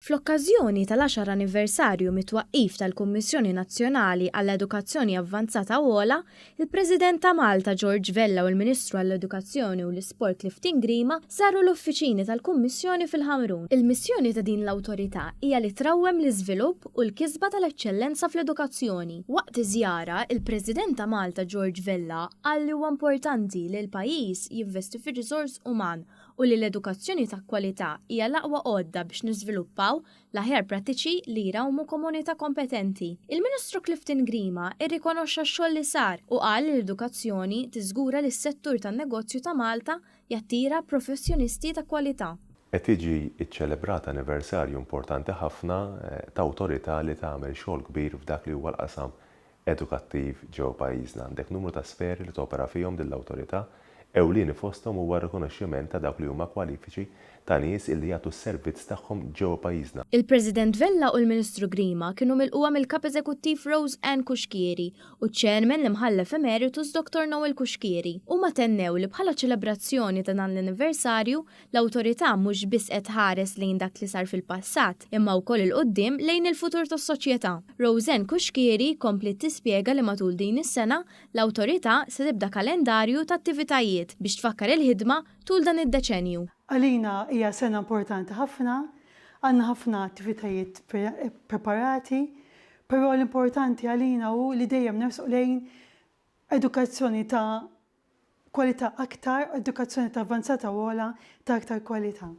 Fl-okkażjoni tal-għaxar anniversarju mit-twaqqif tal-Kummissjoni Nazzjonali għall-Edukazzjoni Avvanzata u Ogħla, il-President ta' Malta George Vella u l-Ministru għall-Edukazzjoni u l-Isport Clifton Grima żaru l-uffiċini tal-Kummissjoni fil-Ħamrun. Il-missjoni ta' din l-awtorità hija li trawwem l-iżvilupp u l-kisba tal-eċċellenza fl-edukazzjoni. Waqt iż-żjara, il-President ta' Malta George Vella qal li huwa importanti li l-pajjiż jinvesti fir-riżors uman u li l-edukazzjoni ta' kwalità hija l-aqwa għodda biex niżviluppaw l-aħjar prattiċi li jrawmu komunità kompetenti. Il-Ministru Clifton Grima rrikonoxxa x-xogħol li sar u qal li l-edukazzjoni tiżgura li s-settur tan-negozju ta' Malta jattira professjonisti ta' kwalità. Qed jiġi ċċelebrat anniversarju importanti ħafna ta' awtorità li tagħmel xogħol kbir f'dak li huwa l-qasam edukattiv ġewwa pajjiżna. Għandek numru ta' sferi li topera fihom din l-awtorità. Ewlieni fosthom huwa r-rikonoxximent ta' dawk li huma kwalifiċi ta' nies illi jagħtu s-servizz tagħhom ġewwa pajjiżna. Il-President Vella u l-Ministru Grima kienu milqugħa mill-Kap Eżekuttiv Rose Ann Cuschieri u ċ-Chairman l-Imħallef Emeritus Dottor Noel Cuschieri. Huma tennew li bħala ċelebrazzjoni ta' dan l-anniversarju, L-awtorità mhux biss qed tħares lejn dak li sar fil-passat, imma wkoll 'il quddiem lejn il-futur tas-soċjetà. Roseanne Cuschieri kompliet tispjega li matul din is-sena, l-awtorità se tibda kalendarju ta' attivitajiet biex tfakkar il-ħidma tul dan id-deċennju. Għalina hija sena importanti ħafna, għandna ħafna attivitajiet preparati, però l-importanti għalina hu li dejjem nersqu lejn edukazzjoni ta' kwalità aktar, edukazzjoni ta' avvanzata u ogħla ta' aktar kwalità.